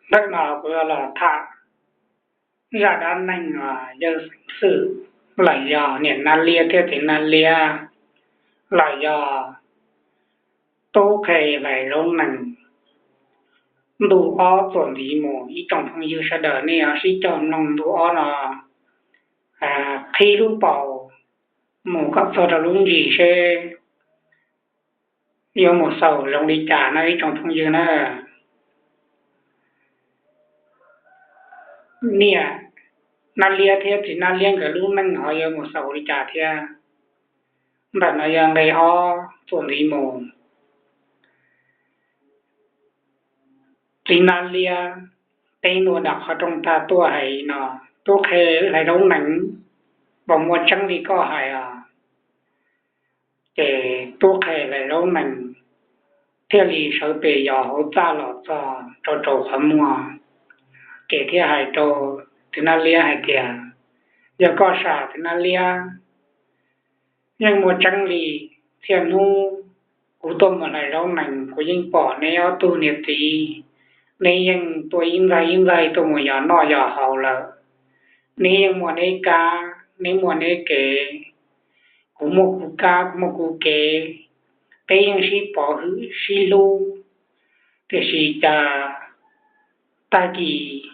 Ntawm no kuv yuav los tham zaj dab neeg yawg xeev xwm los yog niam Nab Liab thiab txiv Nab Liab los yog tub qhe hlais zaub nees ntu ob txuas ntxiv mus. Ib tsoom phooj ywg sawv daws nej ho sib cog mloog ntu ob no qhib lub paus mus kom txog rau lub ntsis seb yuav mus xaus zoo li cas na ib tsoom phooj ywg na. Niam Nab Liab thiab txiv Nab Liab nkawd lub neej ho yuav mus xaus li cas thiab. Ntawm no yog nqe ob txuas ntxiv mus. Txiv Nab Liab teb ntua nram qhov rooj tag tuaj hais no, tub qhe hlais zaub nees, puas muaj tseeb li koj hais os? Ces tub qhe hlais zaub nees thiaj li sawv pes yos hauv txaj los txog rau rau qhov muag, ces thiaj hais rau txiv Nab Liab hais tias, yog koj sam txiv Nab Liab, yeej muaj tseeb li. Txhia hnub kuv tuaj mus hlais zaub nees kuv yeej pom neb ob tug niam txiv, neb yeej tuaj ib ntxaig ib ntxaig tuaj mus yos noj yos haus lawm. Neb yeej muaj neb kab, neb muaj neb kev, kuv muaj kuv kab kuv muaj kuv kev, peb yeej sib pov hwm sib hlub. Tiam sis cas tag kis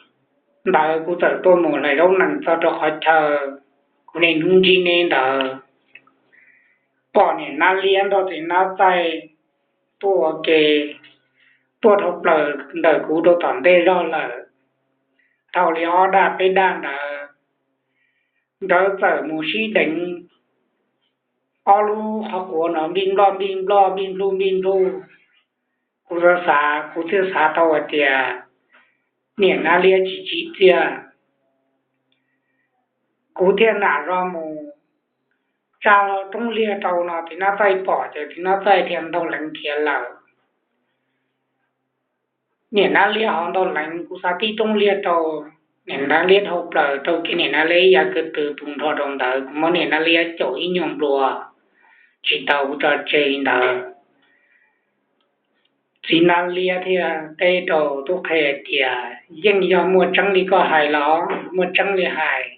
ntawd kuv txawm tuaj mus hlais zaub nees txog rau qhov chaw kuv niaj hnub ntsib neb ntawd, pom niam Nab Liab nrog txiv Nab Txaij tuaj ua ke, tuaj dhau plaws ntawm kuv rau tom ntej zog lawm, dhau li ob daj peb daj ntawd. Nkawd txawm mus sib deev ob lub qhov quav no npij nploj npij nploj npij nplug npij nplug. Kuv xav xav kuv thiaj xav tau hais tias niam Nab Liab tsis tsim txiaj. Kuv thiaj nam zog mus tsa roob liag rau no, txiv Nab Txaij pom ces txiv Nab Txaij thiaj ntaug leev khiav lawm. Niam Nab Liab ho ntaug leev, kuv xav tib roob liag rau niam Nab Liab dhau plaws, rau kiag niam Nab Liab ib yav kwv tw tu nrho rau ntawd, kuv muab niam Nab Liab caum ib nyuag nplua tsis tau, kuv tso tseg li ntawd. Txiv Nab Liab thiaj teb rau tub qhe tias, yeej yog muaj tseeb li koj hais los? Muaj tseeb li hais.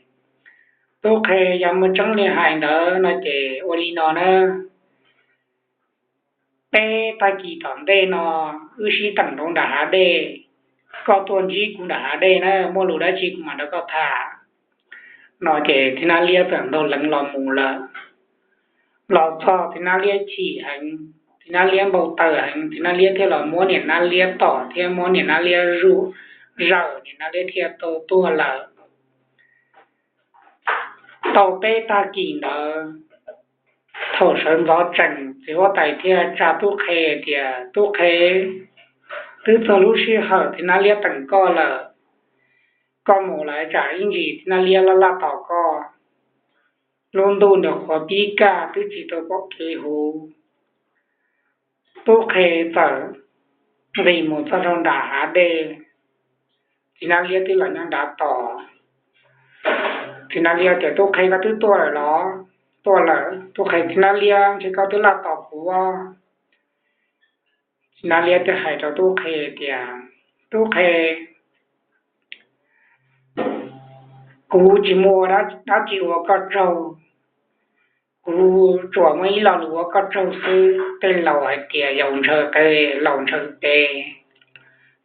Tub qhe, yog muaj tseeb li hais ntawd no ces ua li no na, peb tag kis tom ntej no wb sib teem rau nram hav dej, koj tuaj ntsib kuv nram hav dej na, muaj lus dab tsi kuv mam nrog koj tham. No ces txiv Nab Liab txawm ntaug leev los mus lawm. Los txog txiv Nab Liab chim heev, txiv Nab Liab npau taws heev, txiv Nab Liab thiaj los muab niam Nab Liab tom thiab muab niam Nab Liab zuj zawm, niam Nab Liab thiaj tau tuag lawm. Tau peb tag kis ntawd, thaum sawv ntxov tsees txiv huab tais thiaj tsa tub qhe tias, tub qhe, twb txog lub sij hawm txiv Nab Liab teem koj lawm, koj mus lawm tsam ib ntsis txiv Nab Liab laj laj tos koj. Lub ntuj nws qhuav pib kaj twb tsis tau pom kev huv. Tub qhe txawm nqis mus txog rau nram hav dej, txiv Nab Liab twb los nyob nrad tos. Txiv Nab Liab tias, tub qhe, koj twb tuaj lawm los? Tuaj lawm. Tub qhe, txiv Nab Liab, ntshe koj twb laj tos kuv os. Txiv Nab Liab thiaj hais rau tub qhe tias, tub qhe, kuv tsis muaj dab tsi ua koj tsaug, kuv tsuas muaj ib lo lus ua koj tsaug xwb. Tej laus hais tias yaus ntshaw qe, laus ntshaw pe.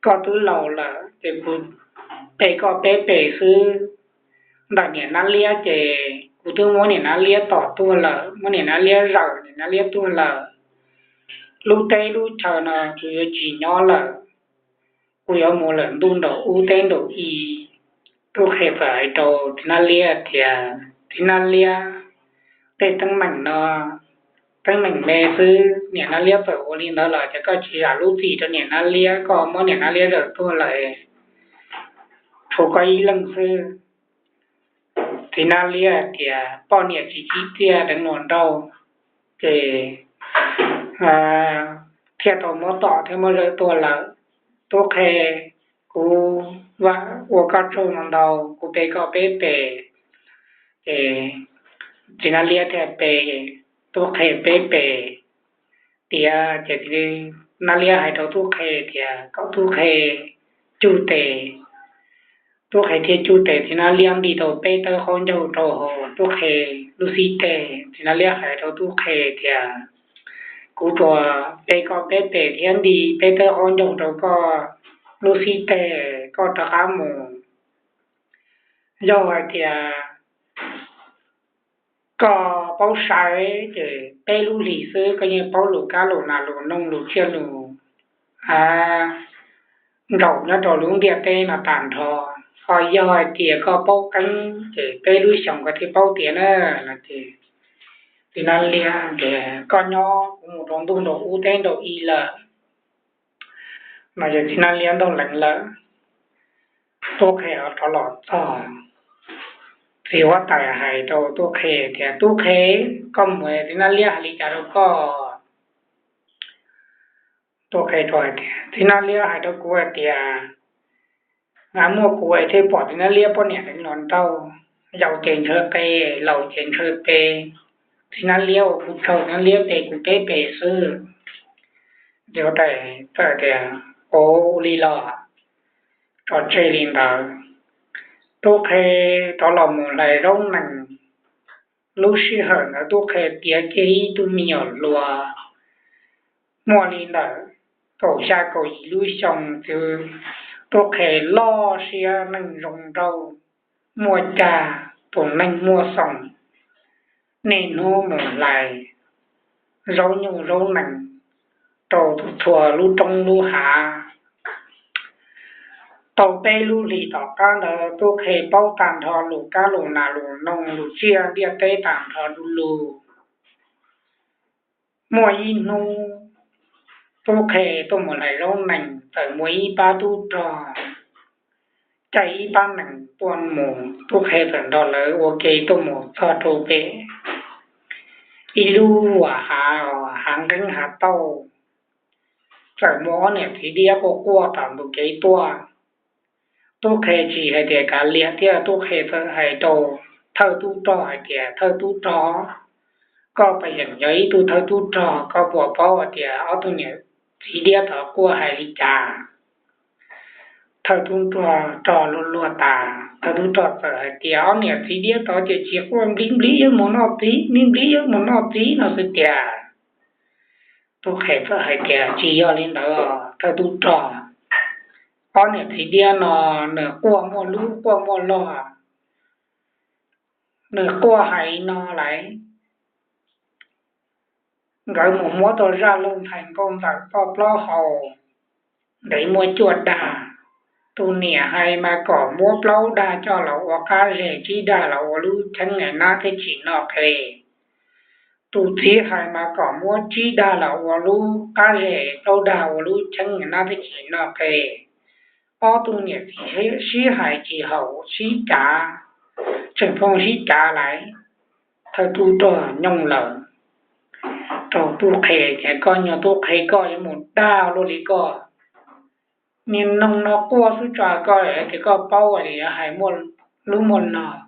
Koj twb laus lawm ces kuv pe koj peb pes xwb. Ntawm niam Nab Liab ces kuv twb muab niam Nab Liab tom tuag lawm, muab niam Nab Liab zawm, niam Nab Liab tuag lawm. Lub teb lub chaw no kuv yuav tsis nyob lawm, kuv yuav mus lawm ntuj nraum ub teb nraum i. Tub qhe txawm hais rau txiv Nab Liab tias, txiv Nab Liab, tej teeb meem no teeb meem me xwb, niam Nab Liab txawm ua li ntawd los ces koj tsis zam lub txim rau niam Nab Liab, koj muab niam Nab Liab zawm tuag lawm, tshuav koj ib leeg xwb. Txiv Nab Liab hais tias, poj niam tsis tsim txiaj deev hluas nraug, ces thiaj tau muab tom thiab muab zawm tuag lawm. Tub qhe, kuv ua koj tsaug ntau, kuv pe koj peb pes. Ces txiv Nab Liab thiaj pe tub qhe peb pes tiav. Ces txiv Nab Liab hais rau tub qhe tias, kom tub qhe cuj tes. Tub qhe thiaj cuj tes, txiv nab liab nti tau peb tawb qaub ncaug rau hauv tub qhe lub xib teg. Txiv nab liab hais rau tub qhe tias, kuv tsuas pe koj peb pes thiab nti peb tawb qaub ncaug rau koj lub xib teg, koj rov qab mus. Yog hais tias koj paub saib ces peb lub hlis xwb koj yeej paub lus kab lus nas lus noog lus tsiaj lus nraum nyob rau lub ntiaj teb no tag nrho. Ho yog hais tias koj paub qeeb ces peb lub xyoos koj thiaj paub tiav na. No ces txiv nab liab tias, koj nyob, kuv mus rau ntuj nraum ub teb nraum i lawm. No ces txiv nab liab ntaug lees lawm. Tub qhe rov los txog, txiv huab tais hais rau tub qhe tias, tub qhe, koj mus txiv nab liab hais li cas rau koj? Tub qhe hais tias, txiv nab liab hais rau kuv hais tias, muaj kuv thiaj pom txiv nab liab poj niam deev hluas nraug, yau ces ntshaw qe, laus ces ntshaw pe. Txiv nab liab ua kuv tsaug, txiv nab liab pe kuv peb pe xwb. Txiv huab tais txawm tias, ua li los tso tseg li ntawd. Tub qhe rov los mus hlais zaub nees. Lub sij hawm ntawd tub qhe tiav kiag ib tug me nyuam hluas muaj li ntawm kaum xya kaum yim lub xyoo xwb. Tub qhe loj siab neeg zoo nraug, muaj cag, tus neeg muaj xoo, niaj hnub mus hlais zaub nyuj zaub nees rau txhua lub roob lub hav. Tau peb lub hlis tom qab ntawd tub qhe paub tag nrho lus kab lus nas lus noog lus tsiaj ntiaj teb tag nrho du lug. Muaj ib hnub tub qhe tuaj mus hlais zaub nees, txawm muaj ib pab tub rog caij ib pab nees tuaj mus, tub qhe txawm nrog lawv ua ke tuaj mus txog rau pem ib lub a hav, hav nqeeb hav tauj. Txawm muaj ob niam txiv diab quaj quaj tom ntug kev tuaj. Tub qhe tsis hais tias kav liam thiab, tub qhe txawm hais rau thawj tub rog hais tias, thawj tub rog, koj pheej yog ib tug thawj tub rog, koj puas paub hais tias ob tug niam txiv diab tod quaj hais li cas? Thawj tub rog luag luag tas, thawj tub rog txawm hais tias, ob niam txiv diab tod ces tsis quaj, nplib nplib yuav mus noj txiv, nplib nplib yuav mus noj txiv no xwb tiag. Tub qhe txawm hais tias, tsis yog li ntawd os thawj tub rog, ob niam txiv diab no nws quaj muaj lub quaj muaj log, nws quaj hais no lawm. Nkawd mus muab tau zaj lug ntxhais nkauj ntxawm toj plaub hau, ntev muaj cuaj dag. Tus niam hais mas kom muab plaub dag coj los ua qab zes, tsib dag los ua lub cheeb nab thiab tsis noj qe. Tus txiv hais mas kom muab tsib dag los ua lub qab zes, plaub dag ua lub cheeb nab thiab tsis noj qe. Ob tug niam txiv sib hais tsis haum sib cav, tseem phooj sib cav lawm. Thawj tub rog nyooj lawm rau tub qhe tias, koj nyuag tub qhe koj yuav mus dag luaj li koj. Niag noog no quaj xwb tso, koj tias koj paub li hais muaj lub muaj log.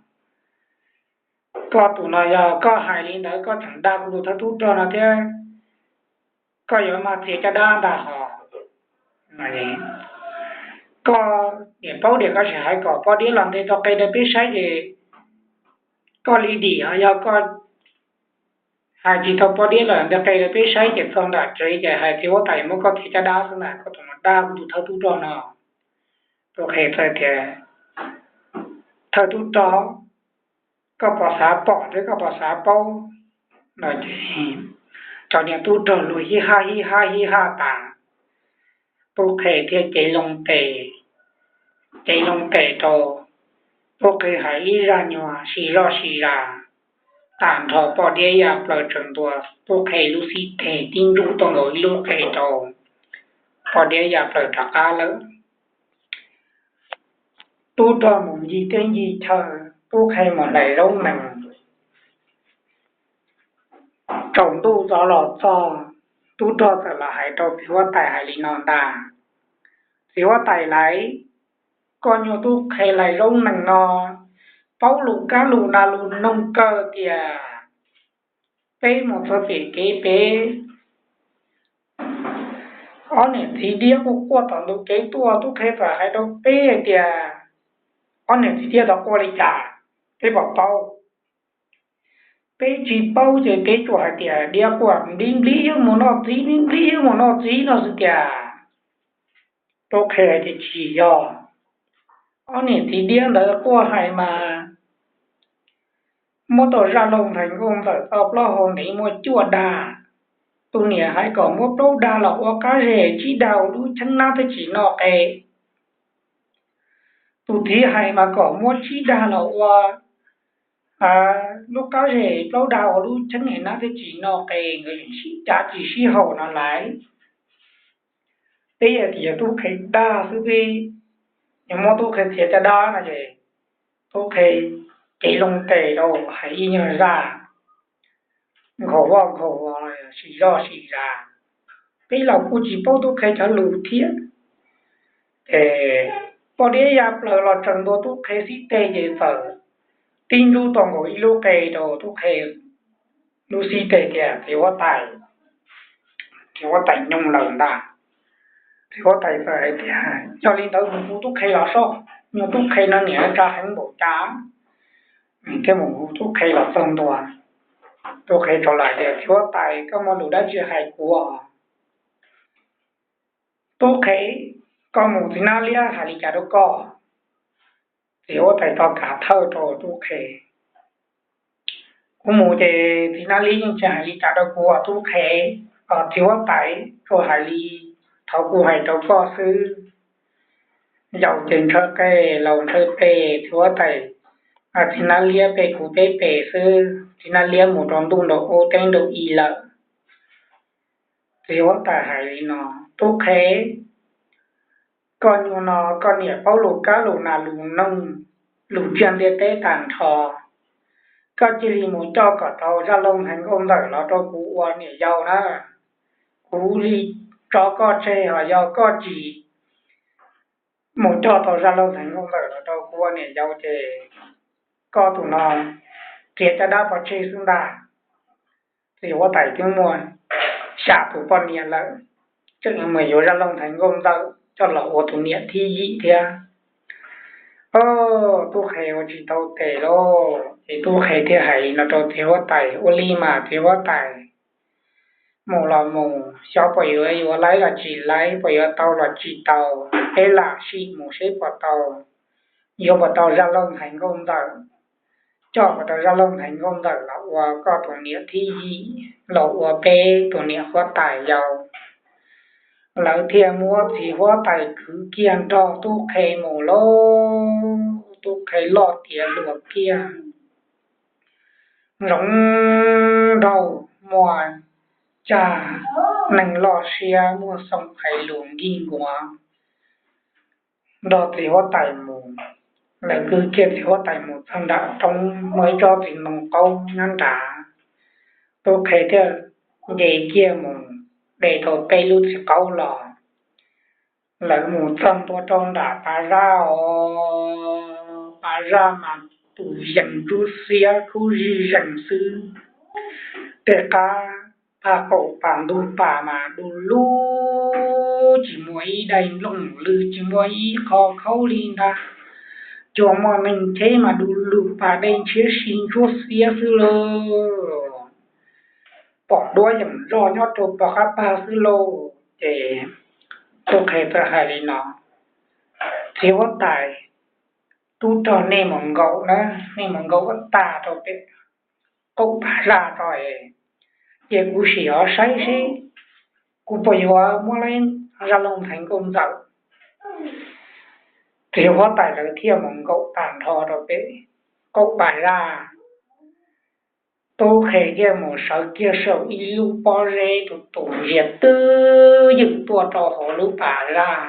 Koj tus no yog koj hais li ntawd koj tseem dag kuv tus thawj tub rog no thiab, koj yuav mag txiav caj dab ntag hos. Koj niam paub tias koj tsis hais kom poj diab los nteg tau qe rau peb saib ces koj li dim, ho yog koj hais tsis tau poj diab los nteg qe rau peb saib ces txog nram tsev ces hais txiv huab tais muab koj txiav caj dab xwb ntag, koj tus no dag kuv tus thawj tub rog no. Tub qhe txawm tias, thawj tub rog, koj puas xav pom thiab koj puas xav paub? No ces cov niag tub rog luag hib hab hib hab hib hab tas, tub qhe thiaj cev loo tes, cev loo tes rau, tub qhe hais ib zaj nyuag sib zoj sib zas, tag nrho poj diab ya plaws tsaws ntua tub qhe lub xib teg, tib ntsum tuaj nkaus ib lub qe rau, poj diab ya plaws rov qab lawm. Tub rog mus ncig teb ncig chaw, tub qhe mus hlais zaub nees. Tsaus ntuj rov los txog, tub rog txawm los hais rau txiv huab tais hais li no ntag, txiv huab tais lauj, koj nyuag tub qhe hlais zaub nees no paub lus kab lus nas lus noog kawg tiag. Peb mus txog pem kev pem, Ob niam txiv Diab quaj quaj tom ntug kev tuaj, Tub Qhe txawm hais rau peb hais tias, ob niam txiv Diab tau quaj li cas, peb puas paub? Peb tsis paub ces peb tsuas hais tias Diab quaj nplib nplib yuav mus noj txiv, nplib nplib yuav mus noj txiv no xwb tiag. Tub Qhe hais tias tsis yog, ob niam txiv Diab ntawd quaj hais mas muab tau Zaj Laug Nthais Nkauj Ntxawm tau plaub hau ntev muaj cuaj dag. Tus niam hais kom muab plaub dag los ua qab zes, tsib dag ua lub cheeb nab thiab tsis noj qe. Tus txiv hais mas kom muab tsib dag los ua lub qab zes, plaub dag ua lub cheeb nab thiab tsis noj qe, nkawd sib cav tsis sib haum no lais. Peb hais tias yog Tub Qhe dag xwb, peb yuav muab Tub Qhe txiav caj dab no ces Tub Qhe cev loo tes rau hais ib nyuag zaj nkhaus vaj nkhaus sim zoj sim zas. Peb los kuj tsis paub Tub Qhe cov lus thiab. Ces poj Diab ya plaws los tsaws ntua Tub Qhe xib teg ces txawm tib ntsub tau nkaus ib lub qe rau Tub Qhe lub xib teg tias txiv huab tais, txiv huab tais nyoog lawm ntag. Txiv huab tais txawm hais tias yog li ntawd mus hu Tub Qhe los soj, nyuag Tub Qhe no niam tsa heev npaum cas. Thiaj mus hu Tub Qhe los txog ntua. Tub Qhe rov hais tias txiv huab tais, koj muaj lus dab tsi hais kuv os? Tub Qhe, koj mus txiv Nab Liab hais li cas rau koj? Txiv huab tais tau kav thawj rau Tub Qhe. Kuv mus ces txiv Nab Liab yeej tsis hais li cas rau kuv os Tub Qhe. Txiv huab tais tsuas hais li thaum kuv hais rau koj xwb. Yau ces ntshaw qe, laus ntshaw qe, txiv huab tais, txiv Nab Liab pe kuv peb pe xwb, txiv Nab Liab mus rau ntuj nrau ub teb nrau i lawm. Txiv huab tais hais li no, Tub Qhe, koj nyuag no koj niam paub lus kab lus nas lus noog, lus tsiaj ntiaj teb tag nrho. Koj cia li mus coj kom tau Zaj Laug Ntxhais Nkauj Ntxawm los rau kuv ua niam yau na. Kuv li tso koj tseg, ho yog koj tsis mus coj tau Zaj Laug Ntxhais Nkauj Ntxawm los rau kuv ua niam yau ces koj tus no txiav caj dab pov tseg xwb ntag. Txiv huab tais twb muaj xya tus poj niam lawm, tseem mus yuav Zaj Laug Ntxhais Nkauj Ntxawm coj los ua tus niam thib yim thiab. Tub Qhe ua tsis tau tes lauj, ces Tub Qhe thiaj hais li no rau txiv huab tais, ua li mas txiv huab tais, mus los mus, xyov puas yuav yuav laib los tsis laib, puas yuav tau los tsis tau, peb lam sim mus seb puas tau, yuav puas tau Zaj Laug Ntxhais Nkauj Ntxawm, coj puas tau Zaj Laug Ntxhais Nkauj Ntxawm los ua koj tus niam thib yim, los ua peb tus niam huab tais yau. Lawv thiaj muab txiv huab tais kwv kiag nrog Tub Qhe mus lauj. Tub Qhe loj tiav hluas kiag, zoov nraug, muaj cag neeg loj siab, muaj xoo qhais lus nkig nkuav, nrog txiv huab tais mus. Lawv kwv kiag txiv huab tais mus txog nram roob, muaj ib tsob txiv ntoo qaub nyob nrad. Tub Qhe thiaj nce kiag mus de tau peb lub txiv qaub los. Lawv mus txog ntua rau nram pas zaj os, pas zaj mas tus yees ntsuab xiab khub zij zees xwb. Tej qab pas qaum pas ntug pas mas du lug, tsis muaj ib daim nplooj lwg, tsis muaj ib qho khaub li ntag. Tsuas muaj neeg cheb mas du lug, pas dej ntshiab si ntsuab xiab xwb lauj. Pom duab yeem zoj nyob rau pog qab pag xwb lauj. Ces Tub Qhe txawm hais li no, txiv huab tais, tub rog nej mus nkaum na, nej mus nkaum ua tag rau pem qaum pas zaj tso es, cia kuv sim ho saib seb kuv puas yuav muab laib Zaj Looj Ntxhais Nkauj Ntxawm. Txiv huab tais lawv thiaj mus nkaum tag nrho rau pem qaum pas zaj. Tub Qhe thiaj mus sawv kiag saum ib lub pob zeb tus tus ntsia twb ywm tuaj rau hauv lub pas zaj.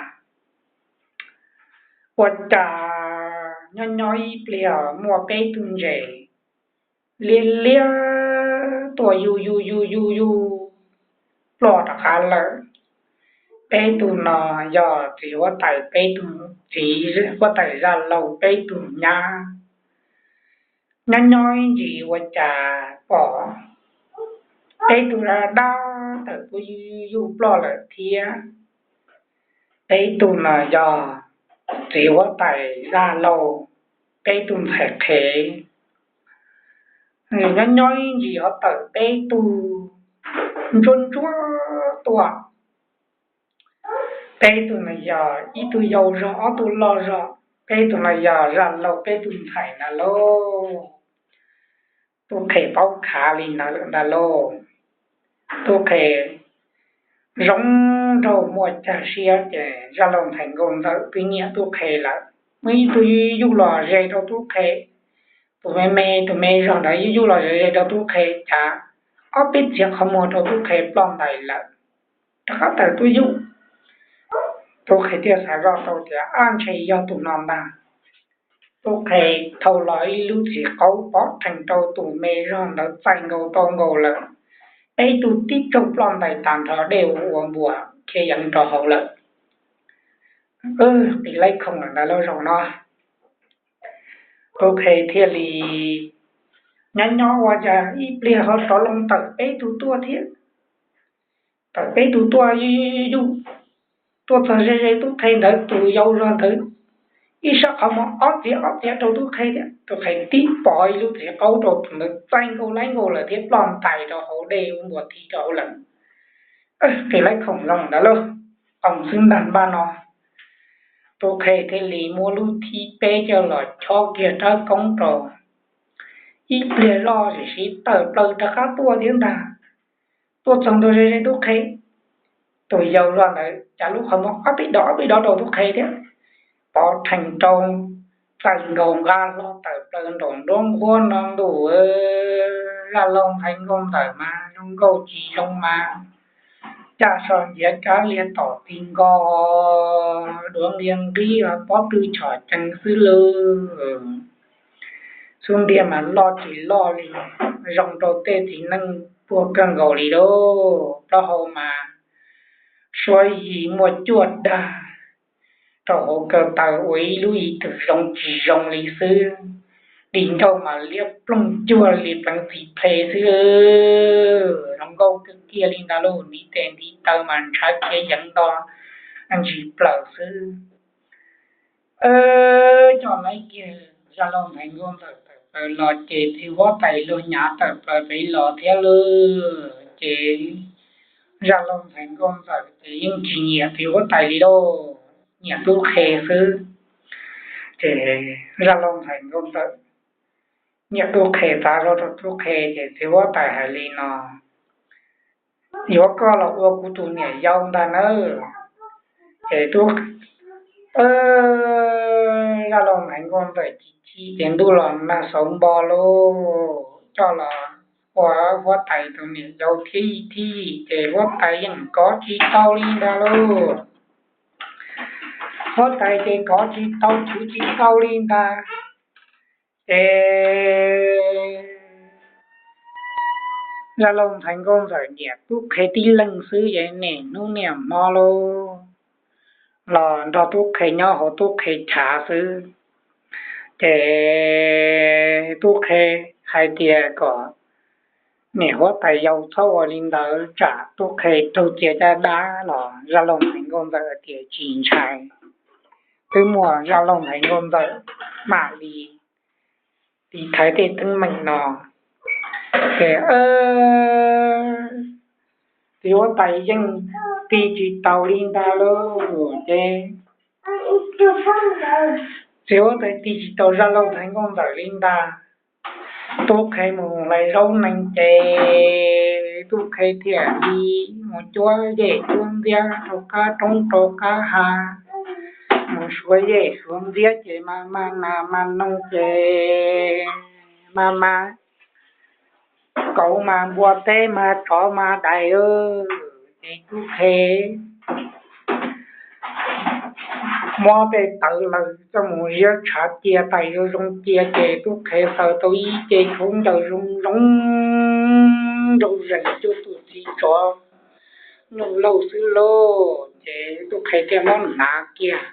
Ua cas nyob nyob ib pliag muaj peb tug ntses liab liab tuaj yug yug yug yug yug ploj rov qab lawm. Peb tug no yog txiv huab tais peb tug, txiv huab tais Zaj Looj peb tug nyab. Nyob nyob ib ntsis ua cas pom peb tug dab dab tawm tuaj yug yug ploj lawm thiab. Peb tug no yog txiv huab tais Zaj Laug, peb tug ntxhais qhev. Nws nyob nyob ib ntsis ho tawm peb tug ntsuab ntsuab tuaj. Peb tug no yog ib tug yau zog, ob tug loj zog. Peb tug no yog Zaj Laug peb tug ntxhais ntag lauj. Tub Qhe paub khav li ntawd lawm ntag lauj. Tub Qhe zoo nraug muaj cag siab ces Zaj Laug ntxhais Nkauj Ntxawm twb nyiam Tub Qhe lawm. Muaj ib tug yuj yuj los ze rau Tub Qhe, tus me me tus me zog ntawd yuj yuj los ze ze rau Tub Qhe, cas ob peb txiav qhov muag rau Tub Qhe ploj ntais lawm, rov qab tawm tuaj yuj. Tub Qhe thiaj xav zoj tau tias, ab, ntshe yog tus no ntag. Tub Qhe thau los ib lub txiv qaub pov rhees rau tus me zog ntawd txaij nkaus tau nkaus lawm. Peb tug tib tsaug ploj ntais tas nrho, dej ua npuas khiav yeev rau hauv lawm. Qis laib khoom lawm ntag lauj zaum no. Tub Qhe thiaj li nyob nyob ua cas ib pliag ho rov loo tawm peb tug tuaj thiab. Tawm peb tug tuaj yuj yuj yuj, tuaj txog ze ze Tub Qhe ntawd, tus yau zog ntawd ib sab qhov muag ob txiav ob txiav rau Tub Qhe thiab. Tub Qhe tib pov ib lub txiv qaub rau tus ntawd txaij nkaus laib nkaus lawm thiab ploj ntais rau hauv, dej ua npuas thib rau hauv lawm. Qis laib khoom zoo ntawd lauj, qoos xwb ntag npaj no. Tub Qhe thiaj li muab lub thib peb coj los chob kiag rab koob rau. Ib pliag zoj sim siv tawm plaws rov qab tuaj thiab ntag. Tuaj txog ntua ze ze Tub Qhe, tus yau zog ntawd cas lub qhov muag ob peb dov ob peb dov rau Tub Qhe thiab, pov rhees rau, txaij nkaus nqa hlo tawm plaws nraum nruab nqhuab no ntuj. Zaj Laug ntxhais Nkauj Ntxawm mas zoo nkauj tsis zoo mas, caj so nciav kab liag tom ti nko, duav nqia nqib pob tw chom cees xwb lauj. Xub ntiag mas loj tsis loj li, zoo rau tej txiv neej puag kawg nkaus li lauj. Plaub hau mas suab yig muaj cuaj dag, rau hauv ko taw ua ib lub yim twm zoo tsis zoo li xwb. Di ncauj mas liab ploog cuag li pleev txiv ple xwb. Zoo nkauj kawg kiag li ntag lauj, ntiv tes ntiv taw mas ntshav khiav yeev nto ntsis plaws xwb. Coj laib kiag Zaj Laug ntxhais Nkauj Ntxawm tawm plaws los ces txiv huab tais luag nyav tawm plaws pem los thiab lauj. Ces Zaj Laug ntxhais Nkauj Ntxawm ces yeej tsis nyiam txiv huab tais li lauj, nyiam Tub Qhe xwb. Ces Zaj Laug ntxhais Nkauj Ntxawm nyiam Tub Qhe, txav zog rau Tub Qhe ces txiv huab tais hais li no, yuav koj los ua kuv tus niam yau ntag nawb. Ces Zaj Laug ntxhais Nkauj Ntxawm chim chim ces ntuj los nag xauv npo lauj, coj los ua huab tais tus niam yau thib ib thib ces huab tais yeej kov tsis tau li ntag lauj. Huab tais ces kov tsis tau, chwv tsis tau li ntag. Ces Zaj Laug ntxhais Nkauj Ntxawm nyiam Tub Qhe tib leeg xwb ces niaj hnub niaj hmo lauj, los nrog Tub Qhe nyob hauv Tub Qhe chav xwb. Ces Tub Qhe hais tias kom niam huab tais yau txhob ua li ntawd tsam Tub Qhe raug txias caj dab los Zaj Laug ntxhais Nkauj Ntxawm tias tsis ntshai. Twb muaj Zaj Laug ntxhais Nkauj Ntxawm mam li tiv thaiv tej teeb meem no. Ces txiv huab tais yeej tig tsis taus li ntag lauj. Ces txiv huab tais tig tsis taus Zaj Laug ntxhais Nkauj Ntxawm li ntag. Tub Qhe mus hlais zaub nees ces Tub Qhe thiaj li mus cuab yej cuab ntxiab rau qab roob rau qab hav, mus suav yej suav ntxiab ces mas mas nas mas noog ces mas mas kauv mas npua teb mas tsov mas dais. Ces Tub Qhe muab tej tawv lawm coj mus ziab tshav cia tais zoo zoo cia ces Tub Qhe xaws tau ib ce khaub ncaws zoo zoo nraug zees cuag tus txiv tsov nyuj laug xwb lauj. Ces Tub Qhe thiaj muab hnav kiag,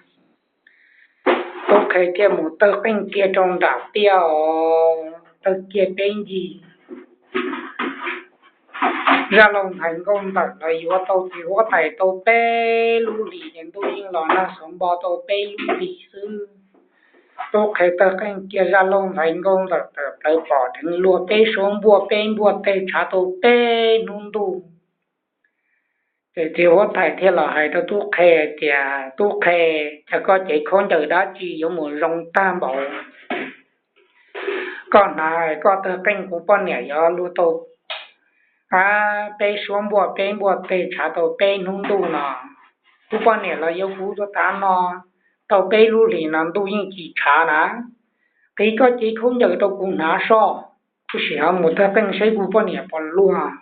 Tub Qhe thiaj mus tawg qeej kiag rau nram tiaj os, tawg kiag peb ncig Zaj Lauj Ntxhais Nkauj Ntxawm los yuav tau txiv huab tais tau peb lub hlis ces ntuj yeej los nag xov npo tau peb lub hlis xwb. Tub Qhe tawg qeej kiag Zaj Lauj Ntxhais Nkauj Ntxawm tawm plaws pom dheev luag peb suab npuaj peb npuaj tej tshav tau peb hnub ntuj. Ces txiv huab tais thiaj los hais rau Tub Qhe tias, Tub Qhe, cas koj cev khaub ncaws dab tsi yuav mus zoo tag npaum? Koj hnav koj tawg qeej kuv poj niam yuav luag tau peb suab npuaj peb npuaj tej tshav tau peb hnub ntuj no. Kuv poj niam los yuav kuv tuaj tav no tau peb lub hlis no ntuj yeej tsis tshav na. Qiv koj cev khaub ncaws rau kuv hnav soj, kuv sim ho mus tawg qeej saib kuv poj niam puas luag.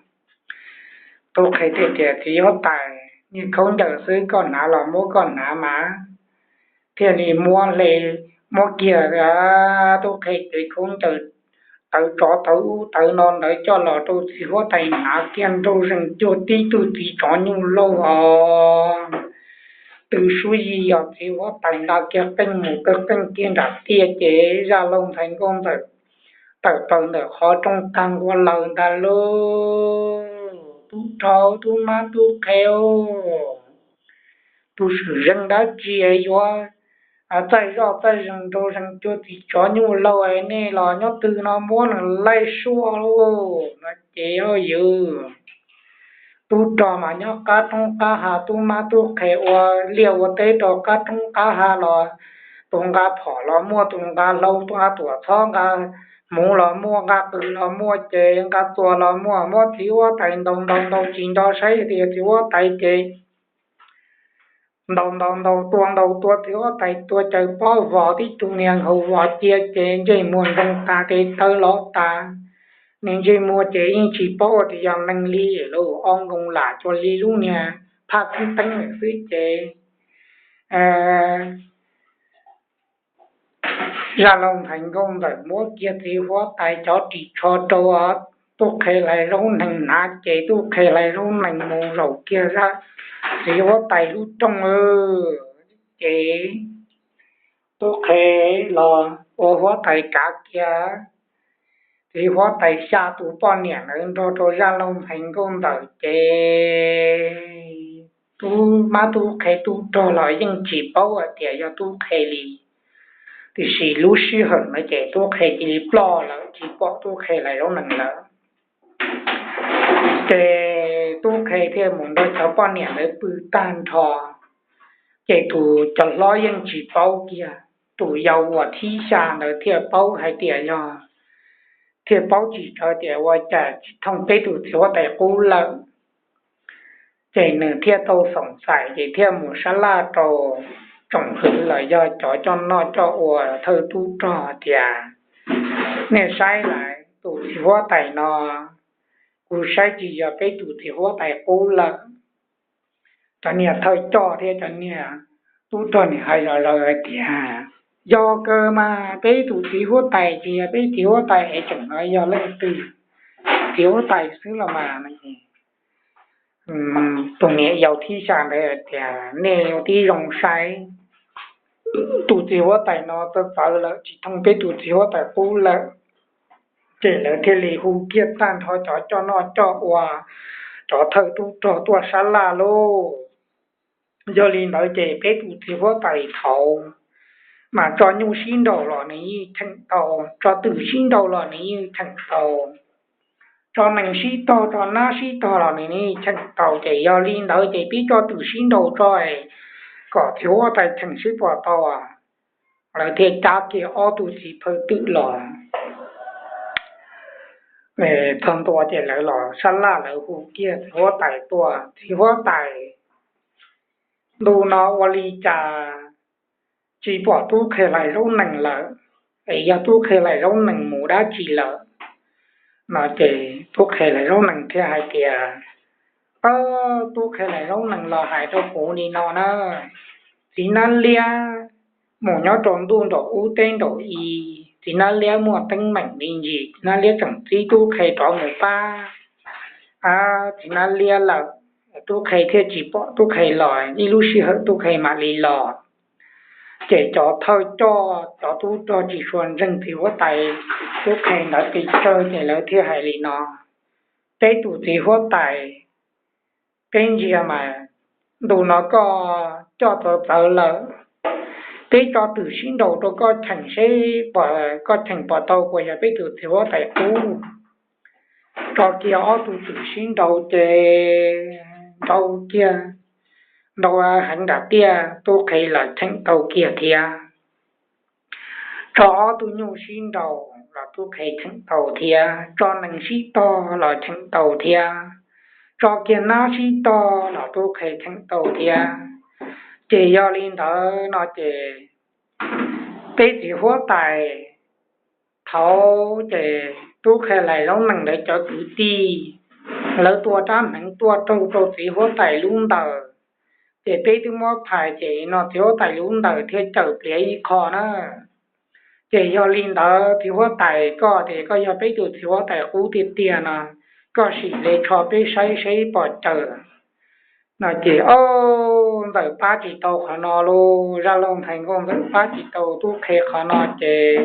Tub Qhe thiaj tias, Txiv huab tais, niag khaub ncaws xwb koj hnav los muab koj hnav mas. Thiaj li muab hle, muab kiag Tub Qhe cev khaub ncaws tawv tsov tawv ub tawv no ntawd coj los rau txiv huab tais hnav kiag nraug zeeg cuag tib tug txiv tsov nyuj laug os. Tw suab yig yog txiv huab tais nqa kiag qeej mus tawg qeej kiag nram tiaj ces Zaj Lauj Ntxhais Nkauj Ntxawm tawm plaws ntawm qhov rooj tag nqua lawm ntag lauj. Tub rog, tub mab tub qhe, tus swm zeej dab tsi yuav txaij zoj txaij zeeg nraug zeeg cuag txiv tsov nyuj laug, nej los nyob twg no muab nws laij suaj lauj no ces yog tub rog mas nyob qab roob qab hav, tub mab tub qhe ua liaj ua teb rau qab roob qab hav los tus nqa phom los muaj, tus nqa hlau, tus nqa tuam txhob, nqa hmuv los muaj, nqa qws los muaj, ces nqa txuas los muaj, muab txiv huab tais ntaus ntaus ntaus tsis nco saib tias txiv huab tais ces ntaus ntaus ntaus tua ntaus tua txiv huab tais tua caws pob vos tib tug niag nkaus vos cia ces ntsej muag ntsoog tas ces tawv los tas. Niag ntsej muag ces yeej tsis paub tias yog neeg li lauj, ob nkoos lam cuag li lub niag phaj teeb teeb lawm xwb ces Zaj Lauj Ntxhais Nkauj Ntxawm muab kiag txiv huab tais cov ris tsho rau Tub Qhe hlais zaub nees hnav ces Tub Qhe hlais zaub nees mus zaum kiag txiv huab tais lub rooj ces Tub Qhe los ua huab tais kav kiag txiv huab tais xya tus poj niam ntawd nrog rau Zaj Lauj Ntxhais Nkauj Ntxawm ces tub mab tub qhe tub rog los yeej tsis paub hais tias yog Tub Qhe li. Tiam sis lub sij hawm no ces Tub Qhe cia li ploj lawm tsis pom Tub Qhe hlais zaub nees lawm. Ces Tub Qhe thiaj mus nrog cov poj niam ntawd pw tag nrho, ces tus cov hlob yeej tsis paub kiag, tus yau uas thib xya ntawd thiaj paub hais tias yog, thiaj paub tsis tawv tias ua cas tsis thooj peb tus txiv huab tais qub lawm. Ces nws thiaj tau xoom xais ces thiaj mus sab laj rau tsoom hwv los yog cov coj noj coj ua thawj tub rog tias, nej saib lawm tus txiv huab tais no, kuv saib tsis yog peb tus txiv huab tais qub lawm. Cov niag thawj coj thiab cov niag tub rog nim hais zom zaws hais tias, yog kawg mas peb tus txiv huab tais tsis yog peb txiv huab tais es tseem yog leej twg txiv huab tais xwb los mas. Tus niam yau thib xya ntawd hais tias, nej ua tib zoo saib, tus txiv huab tais no txawv txawv lawm tsis thooj peb tus txiv huab tais qub lawm. Ces lawv thiaj li hu kiag tag nrho cov coj noj coj ua, cov thawj tub rog tuaj sab laj lauj. Yog li ntawd ces peb tus txiv huab tais thaud mas tso nyuj sib nraus los nws yeej cheem tau, tso twm sib nraus los nws yeej cheem tau, tso nees sib tog tso nab sib tog los nws yeej cheem tau. Ces yog li ntawd ces peb tso twm sib nraus tso kom txiv huab tais cheem seb puas tau. Lawv thiaj cab kiag ob tug txiv phaw twm los txog ntua ces lawv los sab laj lawv hu kiag txiv huab tais tuaj, txiv huab tais, ntu no ua li cas tsis pom tub qhe hlais zaub nees lawm, es yog tub qhe hlais zaub nees mus dab tsi lawm no? Ces tub qhe hlais zaub nees thiaj hais tias, tub qhe hlais zaub nees los hais rau kuv li no na, txiv nab liab mus nyob rau ntuj nraum ub teb nraum i, txiv nab liab muaj teeb meem me ntsis, txiv nab liab tseem txib tub qhe rov mus pab txiv nab liab lawm, tub qhe thiaj tsis pom tub qhe los, ib lub sij hawm tub qhe mam li los. Ces cov thawj coj cov tub rog tsis tshua ntseeg txiv huab tais tub qhe ntawd pes tsawg ces lawv thiaj hais li no, Peb tus txiv huab tais, peb ntsia mas ntu no koj coj txawv txawv lawm, peb tso twm sib nraus rau koj cheem seb koj cheem puas tau puas yog peb tus txiv huab tais qub. Tso kiag ob tug twm sib nraus ces nraus kiag, nraus heev nram tiaj tub qhe los cheem tau kiag thiab. Tso ob tug nyuj sib nraus los tub qhe cheem tau thiab, tso nees sib tog los cheem tau thiab, tso kiag nab sib tog los tub qhe cheem tau thiab. Ces yog li ntawd no ces peb txiv huab tais thaud ces tub qhe lais zaub nees ntawd cov kwv tij lawv tua rab hneev tuaj raug rau txiv huab tais lub ntawm, ces peb twb muab phais ces no txiv huab tais lub ntawm thiaj cawm pliav ib qho na. Ces yog li ntawd txiv huab tais koj ces koj yog peb tus txiv huab tais qub tiag tiag no, koj sim li tsho peb saib seb pom cawm no ces o, ntxawm pab tsis tau qhov no lauj, zaj laug ntxhais nkauj ntxawm pab tsis tau tub qhe qhov no ces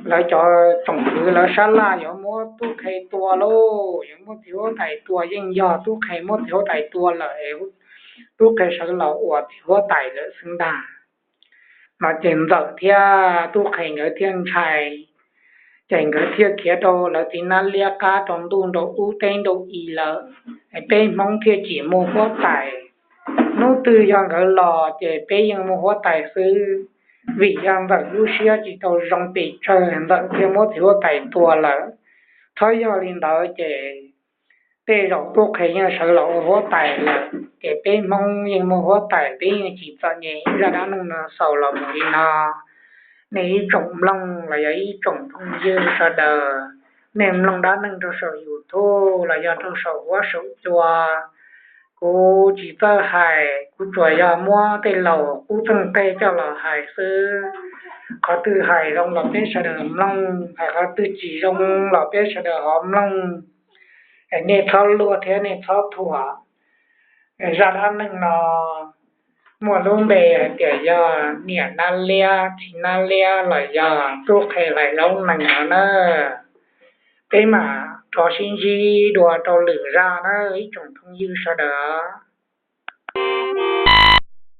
lawv cov tsoom kwv lawv sab laj yuav muab tub qhe tua lauj, yuav muab txiv huab tais tua, yeej yog tub qhe muab txiv huab tais tua lawm, tub qhe sawv los ua txiv huab tais lawm xwb ntag no ces ntxawm thiab tub qhe nkawd thiaj ntshai. Ces nkawd thiaj khiav rau lawv txiv nab liab qab rau ntuj nrau ub teb nrau i lawm, peb hmoob thiaj tsis muaj huab tais. Hnub twg yog nkawd los ces peb yeej muaj huab tais xwb, vim yog ntxawm lub siab tsis tau zoo pes tsawg ntxawm thiaj muab txiv huab tais tua lawm. Thaum yog li ntawd ces tej zaum tub qhe yeej sawv los ua huab tais lawm, ces peb hmoob yeej muaj huab tais, peb yeej tsis txom nyem. Zaj dab neeg no xaus los mus li no. Nej ib tsoom mloog los yog ib tsoom phooj ywg sawv daws, nej mloog dab neeg rau saum YouTube los yog rau saum huab saum cua, kuv tsis txawj hais, kuv tsuas yog muab tej laus qub txeej teg coj los hais xwb. Qhov twg hais zoo los peb sawv daws mloog, hais qhov twg tsis zoo los peb sawv daws ho mloog. Nej txhob luag thiab nej txhob thuam. Zaj dab neeg no muaj lub npe hais tias yog niam nab liab txiv nab liab los yog tub qhe lais zaub nees no na. Peb mam rov sib ntsib dua rau lwm zaj na ib tsoom phooj ywg sawv daws.